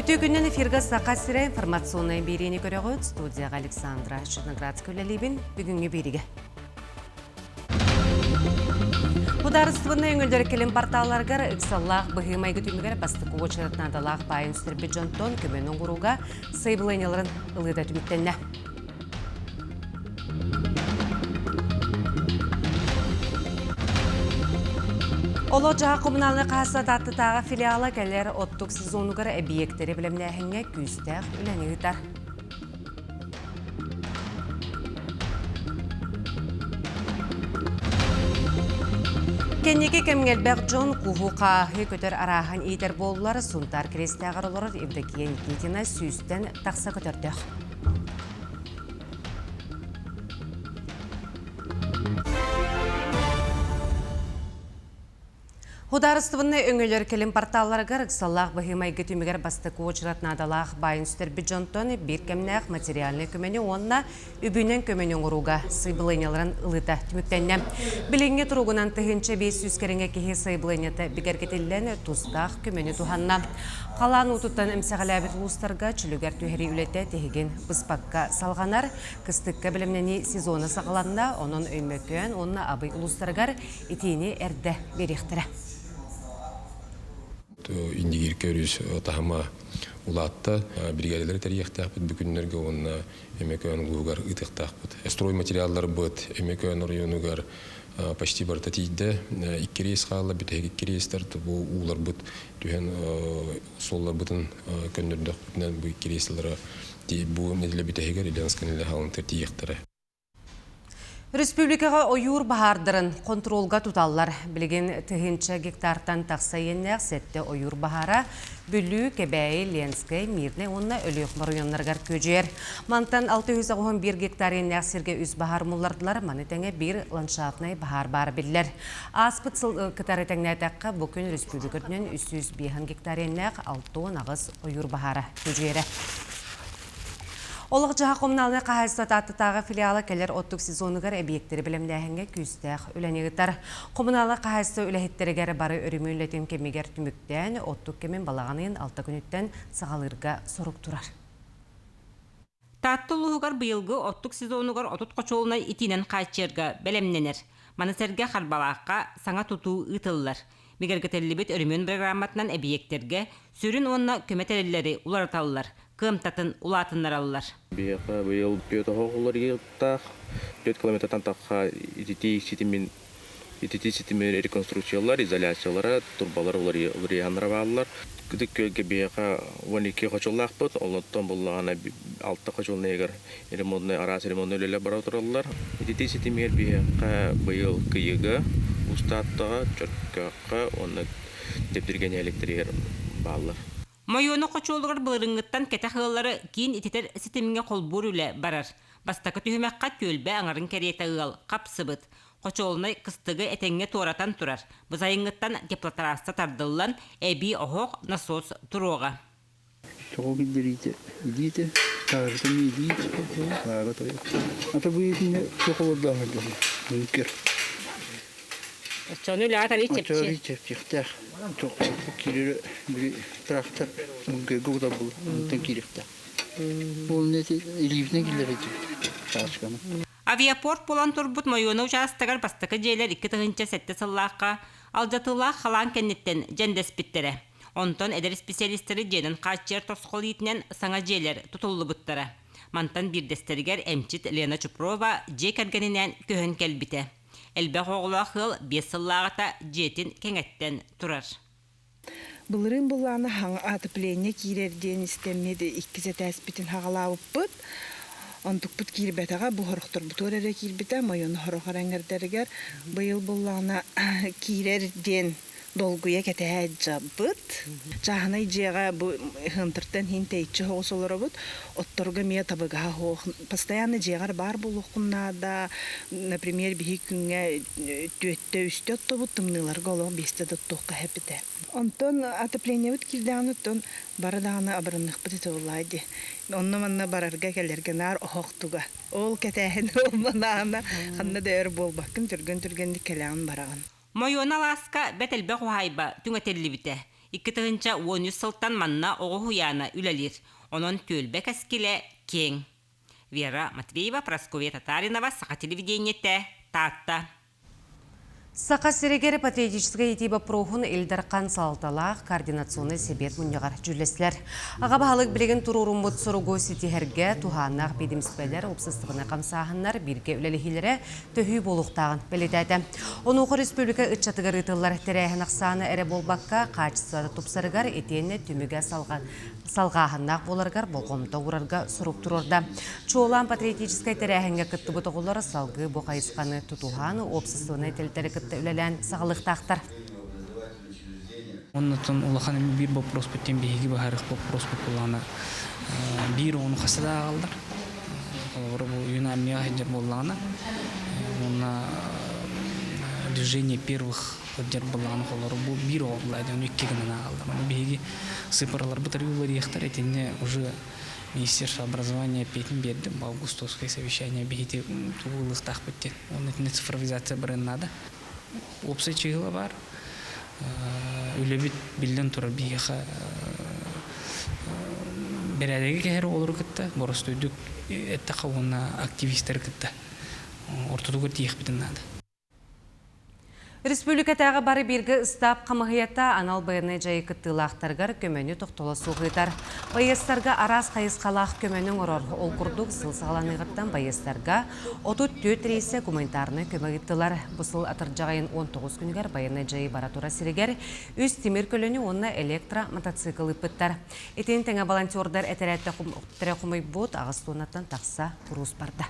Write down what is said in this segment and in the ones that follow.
Үтүө күннэн эфиргэ Саха сирэ информационнай биэриини көрөҕүт. Студияҕа Александра Черноградская үлэлиибин. Бүгүҥҥү биэригэ. Судаарыстыбаннай өҥөлөр кэлин порталларыгар ыксаллаах быһыы-майгы түмүгэр бастакы уочарат наадалаах баайын сүтэрбит дьонтон көмөнү оҥорууга сайабылыанньаларын ылыыта түмүктэннэ. Олох-дьаһах коммуналнай хаһаайыстыба Тааттатааҕы филиала кэлэр оттук сезонугар эбийиэктэри бэлэмнээһиҥҥэ күүстээх үлэни ыытар. Кэнники кэмҥэ элбэх дьон куһу-хааһы көтөр арааһын иитэр буоллар, Сунтаар Кириэстээҕэр олорор Евдокия Никитина сүүстэн тахса көтөрдөөх. Судаарыстыбаннай өҥөлөр кэлин порталларыгар ыксаллаах быһыы-майгы түмүгэр бастакы уочарат наадалаах баайын сүтэрбит дьонтон биир кэмнээх материальнай көмөнү уонна үбүнэн көмөнү оҥорууга сайабылыанньаларын ылыыта түмүктэннэ. Билиҥҥи туругунан 1500 кэриҥэ киһи сайабылыанньата бигэргэтиллэн тустаах көмөнү туһанна. Халаан уутуттан эмсэҕэлээбит улуустарга чөлүгэр түһэрии үлэтэ тиһигин быспакка салҕанар. Кыстыкка бэлэмнэнии сезона саҕаланна, онон Өймөкөөн уонна Абый улуустарыгар итиини эрдэ биэриэхтэрэ. Индигирка өрүс таһыма улаатта. Биригээдэлэри тэрийиэхтээхпит бу күннэргэ уонна Өймөкөөн улууһугар ыытыахтаахпыт. Стройматериалларбыт Өймөкөөн оройуонугар почти барыта тиийдэ. Икки рейс хаалла, бүтэһик икки рейстэр бу ууларбыт түһэн суолларбытын көннөрдөхпүтүнэн бу икки рейслара бу нэдиэлэ бүтэһигэр Ильянскай нэдиэлэ хаалыытыгар тиийиэхтэрэ. Республикаҕа ойуур баһаардарын хонтуруолга туталлар. Билигин тыһыынча гектартан тахса иэннээх сэттэ ойуур баһаара Бүлүү, Кэбээйи, Ленскэй, Мирнэй уонна Өлүөхүмэ оройуоннарыгар күөдьүйэр. Мантан 691 гектар иэннээх сиргэ үс баһаар умуллардылар, маны тэҥэ биир ландшафтнай баһаар баара биллэр. Ааспыт сыл кытары тэҥнээтэххэ, бу күн республика үрдүнэн 305 гектар иэннээх 68 ойуур баһаара күөдьүйэрэ. Олох-дьаһах коммуналнай хаһаайыстыба Тааттатааҕы филиала кэлэр оттук сезонугар эбийиэктэри бэлэмнээһиҥҥэ күүстээх үлэни ыытар. Коммуналнай хаһаайыстыба үлэһиттэригэр бары өрөмүөн үлэтин кэмигэр түмүктээн, оттук кэмин балаҕан ыйын алта күнүттэн саҕалыырга сорук турар. Таатта улууһугар быйылгы оттук сезонугар 30 хочуолунай итиинэн хааччыйарга бэлэмнэнэр. Маны сэргэ Харбалаахха саҥа тутуу ыытыллар. Бигэргэтиллибит өрөмүөн программатынан эбийиэктэргэ сүрүн уонна көмө тэриллэри уларыталлар, кыамтатын улаатыннараллар. Биһиэхэ быйыл түөрт оһох уларыйыахтаах. 4 километртан тахха ититии ситимин ититии ситимин реконструкциялар, изоляциялара, турбалар уларыйыаннара бааллар. Ытык Күөлгэ биһиэхэ 12 хочуллаахпыт, олортон буллаҕына алта хочулнайыгар ремонтнай араас ремонтнай үлэлэр бара тураллар. Ититии ситимигэр биһиэхэ быйыл Кыйыга, Устааттаҕа, Чөркөөххө уонна Дэбдиргэ нэһилиэктэригэр бааллар. Мойуону хочуолугар былырыыҥҥыттан кэтэх ыаллары киин ититэр ситимҥэ холбуур үлэ барар. Бастакы түһүмэххэ түөлбэ аҥарын кэриэтэ ыал хапсыбыт. Хочуолунай кыстыгы этэҥҥэ туоратан турар. Бу сайыҥҥыттан теплотрасса тардыллан, эбии оһох, насос туруоҕа. Тоҕо киллэриитэ илиитэ, таарытын илии, лаага тойо. Ата бу итиннэ туох олордооһор дьоно, бункер. Оччону үлэҕэ тарый чэпчи. Оччону чэпчиэхтээх. Киирэр били трактор бункерга утар буолар, онтон киириэхтээх. Ол эти илиибитинэн киллэрэ тачканы. Авиапорт буолан турбут Мойуона учаастагар бастакы дьиэлэр 2007 сыллаахха алдьатыылаах халаан кэнниттэн дьэндэспиттэрэ. Онтон эдэр специалистары дьиэнэн хааччыйар тосхол иитинэн саҥа дьиэлэр тутуллубуттара. Мантан биирдэстэригэр эмчит Лена Чупрова дьиэ кэргэнинээн көһөн кэлбитэ. Элбэх оҕолоох ыал биэс сыллааҕыта дьиэтин кэҥэттэн турар. Былырыын былаана хаҥа отопление киирэр диэн истэммит иккис этээспитин хаҕалаабыппыт. Онтукпут киирбэтэҕэ, бу сорохторбутугар эрэ киирбитэ, мойуону сорох эрэҥэрдэригэр. Быйыл буллаҕына киирэр диэн долгуйа кэтэһэ дьаббыт. Чааһынай дьиэҕэ бу ыһыамтартан иһин тэйиччи соҕус олоробут. Отторго эмиэ табыгаһа суох. Постоянно дьиэҕэр баар буолуоххун наада. Например, биһи күҥҥэ түөттэ үстэ оттобут, тымныыларга олох биэстэ да оттуохха эпитэ. Онтон отоплениебыт киирдэҕинэ оттон бары даҕаны абыраныахпыт этэ буоллаҕа дии. Онно-манна барарга кэлэргэ наар оһох туга. Ол кэтээһин ылманаана ханна да өр буолбаккын түргэн-түргэнник кэлэҕин бараҕын. Мойуона алааска бэрт элбэх уһаайба түҥэтиллибитэ. 2013 сылтан манна оҕо уһуйаана үлэлиир. Онон түөлбэ кэскилэ киэҥ. Вера Матвеева, Прасковья Татаринова, Саха телевидениетэ, Таатта. Саха сиригэр патриотическай иитии боппуруоһун Ил Дархан салалталаах координационнай сэбиэт мунньаҕар дьүүллэстилэр. Аҕа баһылык билигин туруоруммут соругу ситиһэргэ туһааннаах биэдэмистибэлэр, уопсастыбаннай хамсааһыннар бииргэ үлэлэһиилэрэ төһүү буолуохтааҕын бэлиэтээтэ. Онуоха республика ыччатыгар ыытыллар тэрээһин ахсаана эрэ буолбакка, хаачыстыбата тупсарыгар итиэннэ түмүгэ салҕааһыннаах буоларыгар болҕомто уурарга сорук туруорда. Чуолаан патриотическай тэрээһиҥҥэ кыттыбыт оҕолор салгыы бу хайысханы тутуһан, уопсастыбаннай тэрилтэри кытта үлэлээн саҕалыахтаахтар. Оннуттан улахан эми биир боппуруоспут диэн биһиги быһаарыах боппуруоспут буоллаҕына биир оҕону хаста да ааҕаллар. Холобура бу юнармияҕа сылдьар буоллаҕына уонна движение первых сылдьар буоллаҕына холобура бу биир оҕо буолла ону икки гынан ааҕаллар. Ону биһиги сыппараларбыт арыылларыахтар итиннэ уже Министерство образования эппиэтин биэрдим августовское совещание биһити тугу ылыахтаахпыт диэн. Уонна итиннэ цифровизация барыан наада. Уопсай чыыһыла баар. Үлэбит биллэн турар биһиэхэ бэрээдэги кэһэр оҕолору кытта боростуойдук эттэххэ уонна активистары кытта ортотугар тиийиэхпитин наада. Республикатааҕы бары бииргэ ыстаап хамыһыйата анал байыаннай дьайыы кыттыылаахтарыгар көмөнү тохтоло суох ыытар. Байыастарга араас хайысхалаах көмөнү оҥорор. Ол курдук, сыл саҕаланыаҕыттан байыастарга 34 рейсэ гуманитарнай көмө ыыттылар. Бу сыл атырдьах ыйын 19 күнүгэр байыаннай дьайыы бара турар сиригэр үс тимир көлөнү уонна электро-мотоцикл ыыппыттар. Итини тэҥэ волонтердар этэрээттэрэ хомуйбут аҕыс туоннаттан тахса куруус барда.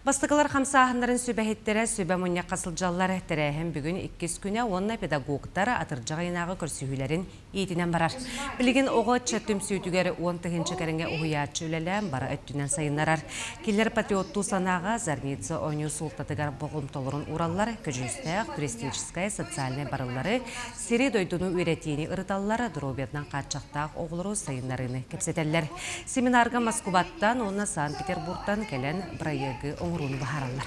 Бастакылар хамсааһыннарын сүбэһиттэрэ сүбэ мунньахха сылдьаллар. Тэрээһин бүгүн иккис күнэ уонна педагогтар атырдьах ыйынааҕы көрсүһүүлэрин иитинэн барар. Билигин оҕо ыччат түмсүүтүгэр 10 тыһыынча кэриҥэ уһуйааччы үлэлээн бары өттүнэн сайыннарар. Кинилэр патриоттуу санааҕа Зарница оонньуу суолтатыгар болҕомтолорун уураллар, көдьүүстээх туристическай, социальнай барыллары, сири-дойдуну үөрэтиини ырыталлар, доруобуйатынан хааччахтаах оҕолору сайыннарыыны кэпсэтэллэр. Семинарга Москубаттан уонна Санкт-Петербургтан кэлэн бырайыагы оҥорууну быһаараллар.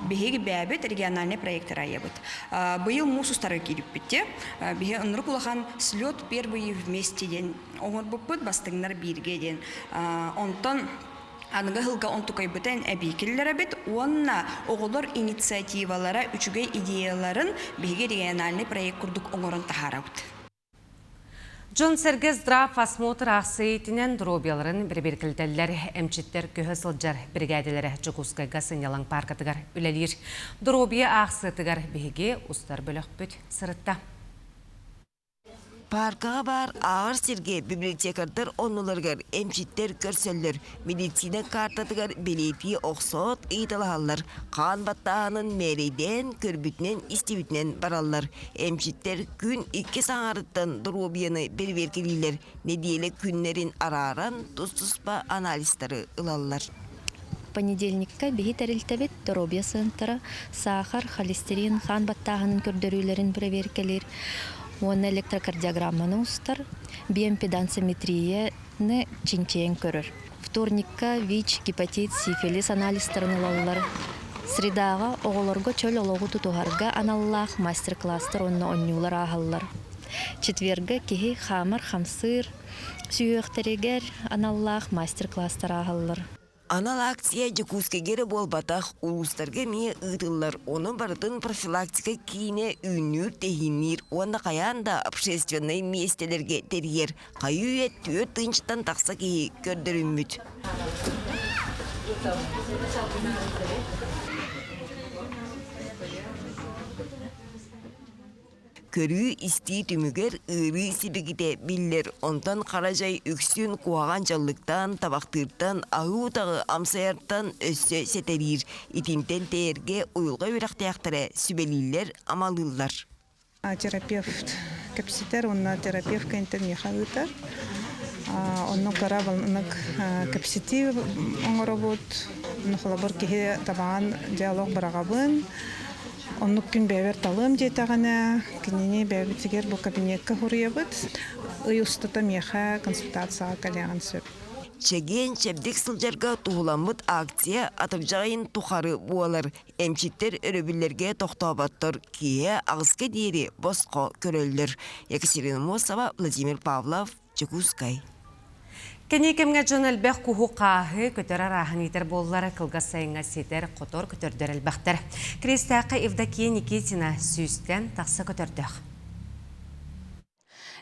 Биһиги бэйэбит региональный проектор айабыт. Быйыл муус устарга киириппит. Биһи оннук улахан слет первые вместе диэн оҥорбуппут, бастыҥнар бииргэ диэн. Онтон аныгы сылга онтукайбытын эбии киллэрэбит уонна оҕолор инициативалара, үчүгэй идеяларын биһиги региональный проект курдук оҥорон таһаарабыт. Дьон-сэргэ здрав осмотр аахсыйа иитинэн доруобуйаларын бэрэбиэркэлэтэллэр. Эмчиттэр көһө сылдьар биригээдэлэрэ Дьокуускайга сынньалаҥ пааркатыгар үлэлиир. Доруобуйа аахсыйатыгар биһиги устар бөлөхпүт сырытта. Пааркаҕа баар ааҕар сиргэ библиотекардар оннуларыгар эмчиттэр көрсөллөр, медицина картатыгар бэлиэтии охсоот ыйыталаһаллар, хаан баттааһынын мээрэйдээн, көрбүтүнэн-истибитинэн бараллар. Эмчиттэр күн иккис аҥаарыттан доруобуйаны бэрэбиэркэлииллэр, нэдиэлэ күннэрин арааран тус-туспа анализтары ылаллар. Понедельникка биһи тэрилтэбит доруобуйа сыантара саахар, холестерин, хаан баттааһынын көрдөрүүлэрин бэрэбиэркэлиир уонна электрокардиограмманы устар, биоимпедансометрияны чинчийэн көрөр. Вторникка ВИЧ, гепатит, сифилис анализтарын ылаллар. Средаҕа оҕолорго чөл олоҕу тутуһарга аналлаах мастер-класстар уонна оонньуулар ааһаллар. Четверга киһи хаамар-хамсыыр, сүһүөхтэригэр аналлаах мастер-класстар ааһаллар. Анал акция Дьокуускайга эрэ буолбатах, улуустарга эмиэ ыытыллар. Ону барытын профилактика киинэ үүннүүр-тэһиинниир уонна хайаан да общественнай миэстэлэргэ тэрийэр. Хайыы-үйэ 4 тыһыынчаттан тахса киһи көрдөрүммүт. Көрүү-истии түмүгэр ыарыы сибикитэ биллэр, онтон хара дьай үксүн куһаҕан дьаллыктан, табахтыыртан, аһыы утаҕы амсайартан өссө сэтэриир. Итинтэн тэйэргэ уйулҕа үөрэхтээхтэрэ сүбэлииллэр, амалыыллар. Терапевт кэпсэтэр уонна терапевт кэнниттэн миэхэ ыытар. Онно кыра балнык кэпсэтии оҥоробут. Холобур киһи табаҕын диалог быраҕабын. Оннук күн бэйэбэр талыам диэтэҕинэ, кинини бэйэбитигэр бу кабинекка суруйабыт. Ый устата миэхэ консультацияҕа кэлиэҕин сөп. Чэгиэн чэбдик сылдьарга туһуламмыт акция атырдьах ыйын тухары буолар. Эмчиттэр өрөбүллэргэ тохтооботтор, киэһэ аҕыска диэри босхо көрөллөр. Екатерина Мосова, Владимир Павлов, Дьокуускай. Кэнии кэмҥэ дьон элбэх куһу-хааһы, көтөр арааһын иитэр буоллар, кылгас сайыҥҥа ситэр, хотор көтөрдөр элбэхтэр. Киристээххэ Евдокия Никитина сүүстэн тахса көтөрдөөх.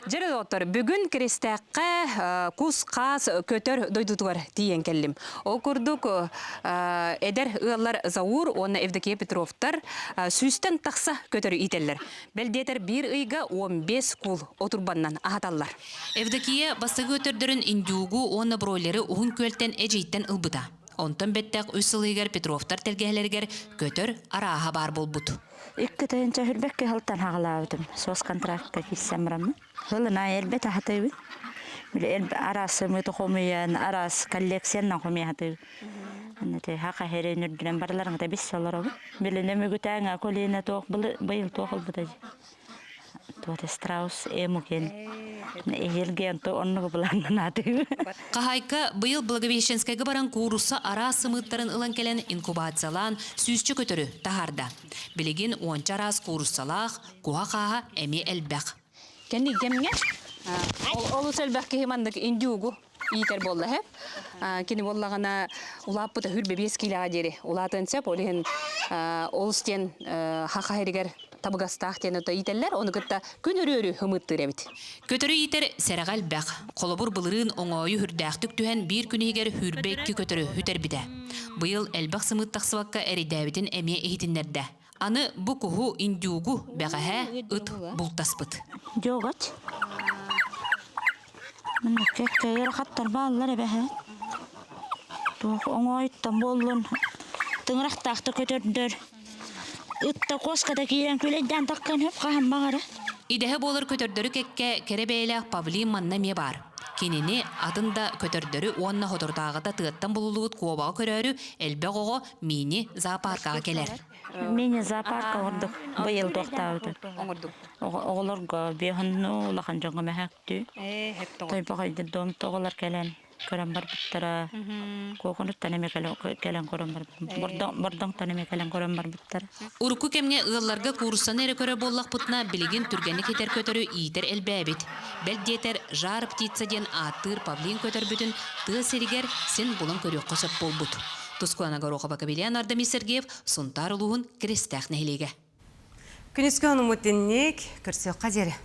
Дьэ, доҕоттор, бүгүн Киристээххэ кус-хаас көтөр дойдутугар тиийэн кэллим. Ол курдук, эдэр ыаллар Заур уонна Евдокия Петровтар сүүстэн тахса көтөрү иитэллэр. Бэл диэтэр биир ыйга 15 куул отурбаннан аһаталлар. Евдокия бастакы көтөрдөрүн индюгу уонна бройлеры Уһун Күөлтэн эдьийтэн ылбыта. Онтон бэттэх үс сыл иһигэр Петровтар тэлгэһэлэригэр көтөр арааһа баар буолбут. Икки тыһыынча хүрбэккэ сылтан хаҕалаабытым. Сос контрактка киирсэн бараммын. Сылына элбэ таһатыыбын. Били араас сымыыты хомуйан, араас коллекциянан хомуйа Аны хаха херен үрдүнэн барыларын да бис олоробун. Били нөмүгүтээҥэ колена туох быйыл туох ылбыта Туота страус эмукен эһилген то оннугу былааннанаатыгы. Хаһаайка быйыл Благовещенскайга баран куурусса араас сымыыттарын ылан кэлэн инкубациялаан сүүсчэ көтөрү таһаарда. Билигин уонча араас кууруссалаах, куһа-хааһа эмиэ элбэх. Кэнник кэмҥэ олус элбэх киһи маннык индюгу иитэр буолла һэ. Кини буоллаҕына улааппыта хүрбэ биэс киилэҕэ диэри улаатыан сөп. Ол иһин олус диэн хаха иһигэр табыгастаах диэн ото иитэллэр. Ону кытта күн өрү-өрү ымыттыыр эбит. Көтөрү иитэр сэрэҕэ элбэх. Холобур, былырыын оҥоойу үрдээхтик түһэн биир күн иһигэр хүрбэ икки көтөрү сүтэрбитэ. Быйыл элбэх сымыыт тахсыбакка эрэйдээбитин эмиэ иһитиннэрдэ. Аны бу куһу, индюгу бэҕэһээ ыт бултаспыт. Дьогот. Манна кэккэ ыарахаттар бааллар эбэһэ. Туох оҥоойуттан буоллун тыҥырахтаахта көтөрдөр. Ытта куоската киирэн күлэйдээн таххан хөп хаһан баҕара. Идэһэ буолар көтөрдөрү кэккэ кэрэ бэйэлээх павлин манна эмиэ баар. Кинини атын да көтөрдөрү уонна соторутааҕыта тыаттан булуллубут куобаҕы көрөөрү элбэх оҕо мини зоопаркаҕа кэлэр. Мини зоопарка оҥордук. Быйыл туохтаабыта. Оҥордук. Оҕолорго биэһонну улахан дьоҥҥо мэһэктүү. Тойбохойдор дом оҕолор кэлэн көрөн барбыттара. Куокунуттан эмэ кэлэн көрөн барбыттара. Бордоҥтон эмэ кэлэн көрөн барбыттара. Урукку кэмҥэ ыалларга кууруссаны эрэ көрөр буоллахпытына, билигин түргэнник итэр көтөрү иитэр элбээбит. Бэл диэтэр, жар птица диэн ааттыыр павлин көтөрбүтүн тыа сиригэр син булан көрүөххэ сөп буолбут. Тускулана Горохова Кабельян Ардамис Сергеев, Сунтаар улууһун Крестээх нэһилиэгэ. Күнүскү онумут инник, көрсүөххэ диэри.